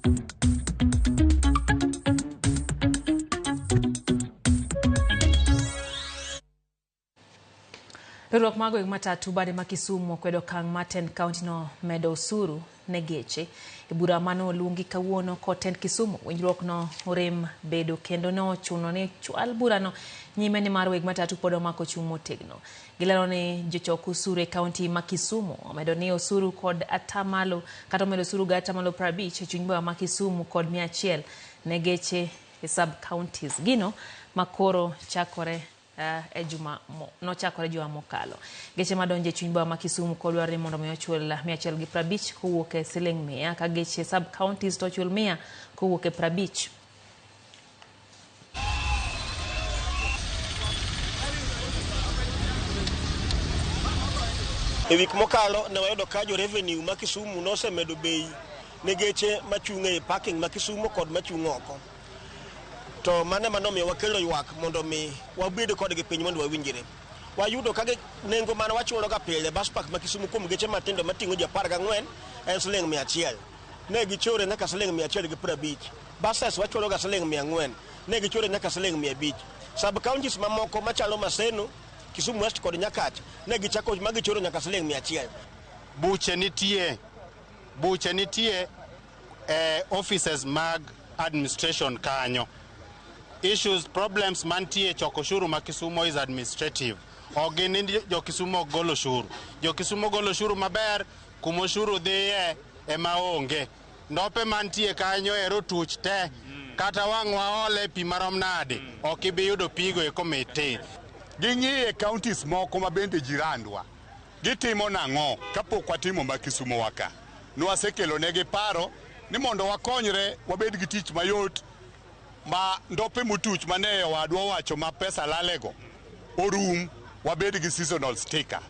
Riwruok mag weg matatu bade ma Kisumu okwedo okang' ma tend kaunti no medo osuru ne geche. E bura mane oluongi kawuono kod tend Kisumu, winjruok no orem bedo kendo ne ochuno ni chwal burano nyime nimar weg matatu pod omako chung' motegno. Gilero ni jochok osuru e kaunti ma Kisumu omedo ni osuru kod atamalo kata omedo osuru ga atamalo 50 e chuny boma ma Kisumu kod 100 ne geche e sub counties. Gino makoro chakore e juma nochakore juma mokalo. Geche madonjo e chuny boma ma Kisumu kod dwarore ni mondo mi ochul 150 kowuok e siling 100 ka geche sub counties to ochul 100 kowuok e 50. E wik mokalo ne wayudo ka jo revenue ma Kisumu nosemedo bei ne geche machung' e parking ma Kisumu kod machung' oko. To mano ema nomiyo wakelo ywak mondo mi wabed kodgi piny mondo wawinjre. Wayudo ka nengo mane wachulo ga pile bus park ma Kisumu kuom geche matindo mating'o ji 14 en siling 100. Ne gichore nyaka siling 150. Buses wachulo ga siling 400. Ne gichore nyaka siling 500. Sub counties mamoko machalo Maseno, Kisumu West kod Nyakach ne gichako ma gichoro nyaka siling 100. Buche nitie e offices mag administration kanyo. Issues, problems mantie choko ushuru ma Kisumu is administrative. Ok gin ni jo Kisumu ok gol ushuru. Jo Kisumu golo ushuru maber, kuma ushuru dhiye ema onge. Ndope mantie kanyo ero tuch te. Kata wang' waole pi marom nade, ok ibi yudo pigo eko miti. Ging'iye counties moko ma bende jirandwa. Gitimo nang'o kapok watimo ma Kisumu waka? Nwasekelo negi paro ni mondo wakonyre wabed gi tich mayot ma ndope motuch mane owadwa owacho ma pesa lalego orum, wabed gi seasonal sticker.